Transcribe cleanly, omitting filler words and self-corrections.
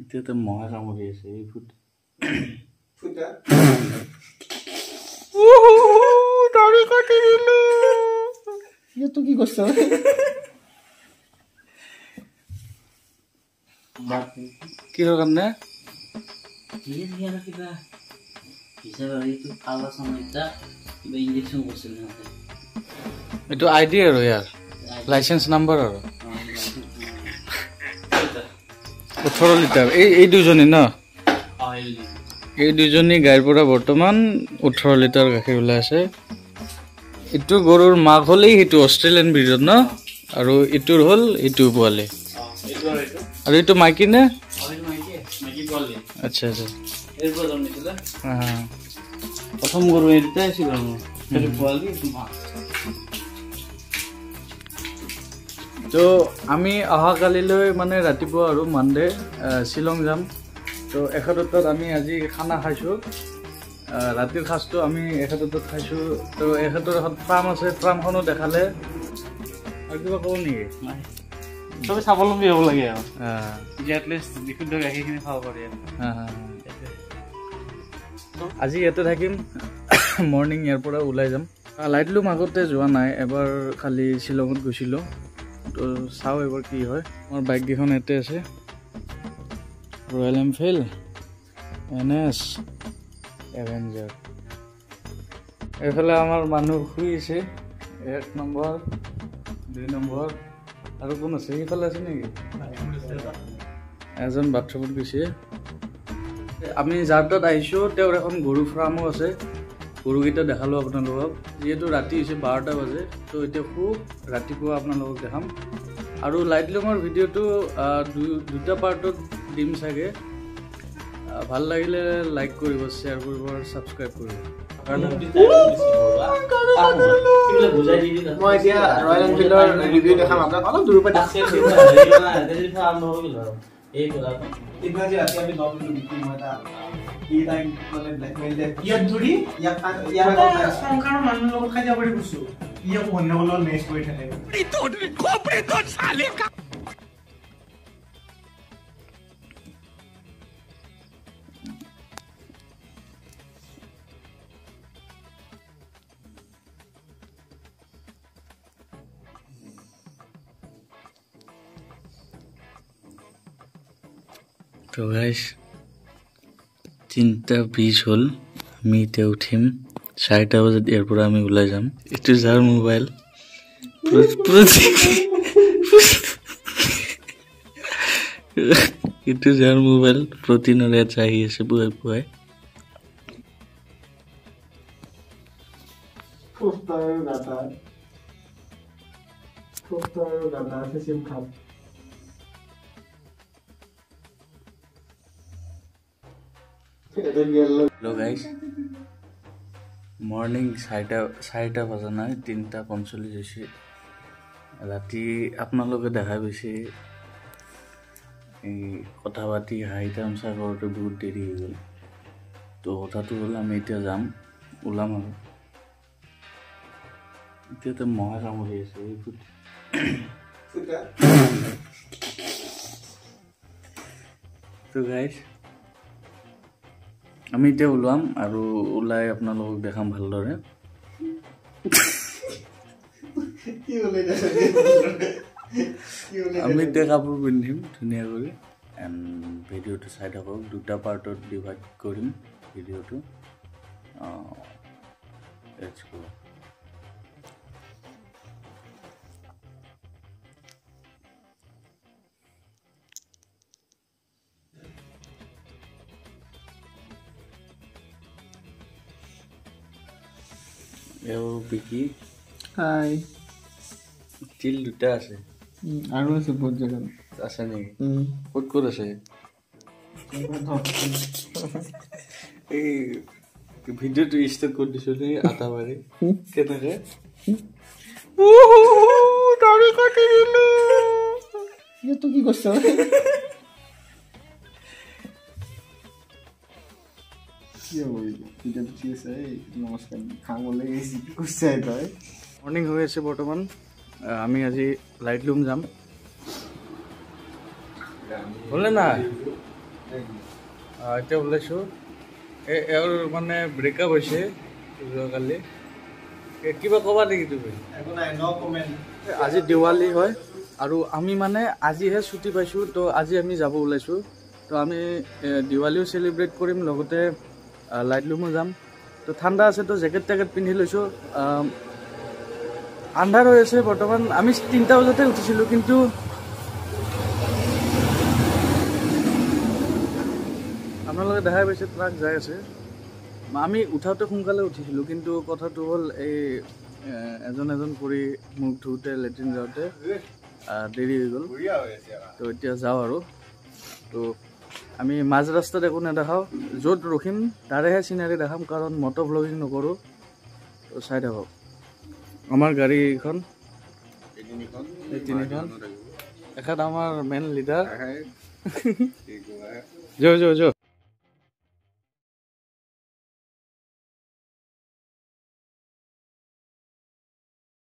এতিয়াতো মহে কামুৰি আছে এই ফুট ফুটা। দাড়ি কাটি দিলো। ইয়ে তুই কি করছ? কিহৰ কাৰণে? কিবা হিচাপ এইটো কিবা ইনজেকশ্যন কৰিছিল সিহঁতে। এইটো আই ডি আৰু ইয়াৰ লাইচেঞ্চ নাম্বাৰ আৰু 18 লিটাৰ। এই দুজনী ন? এই দুজনী গাইৰ পৰা বৰ্তমান 18 লিটাৰ গাখীৰ ওলাই আছে। এইটো গৰুৰ মাক হ'লেই সেইটো অষ্ট্ৰেলিয়ান ব্ৰীডত ন, আৰু ইটোৰ হ'ল ইটো পোৱালি। আৰু এইটো মাইকী নে? আচ্ছা আচ্ছা। প্ৰথম গৰু এই দুটাই আছিল আৰু সেইটো পোৱালি মাক। তো আমি অহাকালিলৈ মানে ৰাতিপুৱা আৰু মানডে শ্বিলং যাম। তো এখেতৰ তাত আমি আজি খানা খাইছোঁ। ৰাতিৰ সাজটো আমি এখেতৰ তাত খাইছোঁ। তো এখেতৰ এখন ফাৰ্ম আছে, ফাৰ্মখনো দেখালে। আৰু কিবা ক'ব নেকি? চবে স্বাৱলম্বী হ'ব লাগে আৰু যে এটলিষ্ট বিশুদ্ধ গাখীৰখিনি খাব পাৰি। আজি ইয়াতে থাকিম, মৰ্ণিং ইয়াৰ পৰা ওলাই যাম। লাইটলুম আগতে যোৱা নাই, এবাৰ খালি শ্বিলঙত গৈছিলোঁ। তো চাওঁ এবাৰ কি হয়। মোৰ বাইককেইখন ইয়াতে আছে, royal Enfield, N S, Avenger. এইফালে আমাৰ মানুহ শুই আছে, 1 নম্বৰ 2 নম্বৰ আৰু কোন আছে সেইফালে আছে নেকি? এজন বাথৰুমত গৈছে। আমি যাৰ তাত আহিছোঁ তেওঁৰ এখন গৰু ফাৰ্মো আছে। গৰুকেইটা দেখালোঁ আপোনালোকক। যিহেতু ৰাতি হৈছে 12টা বাজে, তো এতিয়া খুব ৰাতিপুৱা আপোনালোকক দেখাম। আৰু লাইটলুমৰ ভিডিঅ'টো দুটা পাৰ্টত দিম চাগে। ভাল লাগিলে লাইক কৰিব, শ্বেয়াৰ কৰিব আৰু ছাবস্ক্ৰাইব কৰিব। মই এতিয়া ৰয়েল এনফিল্ডৰ ৰিভিউ দেখাম আপোনাক, অলপ দূৰৰ পৰা। তো গাইছ 3:20 হ'ল, আমি এতিয়া উঠিম 4টা বজাত ইয়াৰ পৰা আমি ওলাই যাম। এইটো যাৰ মোবাইল, এইটো যাৰ মোবাইল প্ৰতিনৰ ইয়াত আহি আছে পুৱাই পুৱাই। হেল্ল' গাইছ, মৰ্ণিং 4টা বজা নাই, 3:45 হৈছে। ৰাতি আপোনালোকে দেখা পাইছে, এই কথা পাতি হাঁহি তামচা কৰোঁতে বহুত দেৰি হৈ গ'ল। তো কথাটো হ'ল আমি এতিয়া যাম, ওলাম আৰু। এতিয়াতো মহে কামুৰি আছে এই ফুট। তো গাইছ আমি এতিয়া ওলাম আৰু ওলাই আপোনালোকক দেখাম ভালদৰে। আমি এতিয়া কাপোৰ পিন্ধিম ধুনীয়া কৰি এণ্ড ভিডিঅ'টো চাই থাকক। দুটা পাৰ্টত ডিভাইড কৰিম ভিডিঅ'টো। Let's go. বিকি হাই, তিল দুটা আছে আৰু আছে বহুত জেগাত আছে নেকি? ক'ত ক'ত আছে? এই ভিডিঅ'টো ষ্টাৰ্ট কৰি দিছো নেকি আটাবাৰী কেনেকে দাড়ি কাটি দিলো। তই কি কৰিছ? মৰ্ণিং হৈ আছে বৰ্তমান। আমি আজি লাইটলুম যাম। হ'লনে নাই? এতিয়া ওলাইছোঁ। এওঁৰ মানে ব্ৰেকআপ হৈছে যোৱাকালি। কিবা ক'বা নেকি তুমি? একো নাই, ন' কমেণ্ট। আজি দেৱালী হয় আৰু আমি মানে আজিহে ছুটি পাইছোঁ, তো আজি আমি যাব ওলাইছোঁ। তো আমি দিৱালীও চেলিব্ৰেট কৰিম, লগতে লাইটলুমো যাম। তো ঠাণ্ডা আছে, তো জেকেট টেকেট পিন্ধি লৈছোঁ। আন্ধাৰ হৈ আছে বৰ্তমান। আমি 3টা বজাতে উঠিছিলোঁ, কিন্তু আপোনালোকে দেখাই পাইছে ট্ৰাক যাই আছে। আমি উঠাওঁতে সোনকালে উঠিছিলোঁ, কিন্তু কথাটো হ'ল এই এজন এজন কৰি মুখ ধুওঁতে লেট্ৰিন যাওঁতে দেৰি হৈ গ'ল। তো এতিয়া যাওঁ আৰু। তো আমি মাজ ৰাস্তাত একো নেদেখাওঁ, য'ত ৰখিম তাৰেহে চিনাৰী দেখাম, কাৰণ মটৰ ভ্লগিং নকৰোঁ। তো চাই থাকক আমাৰ গাড়ীখন, এই তিনিখন। এখেত আমাৰ মেইন লিডাৰ। যো যো যো।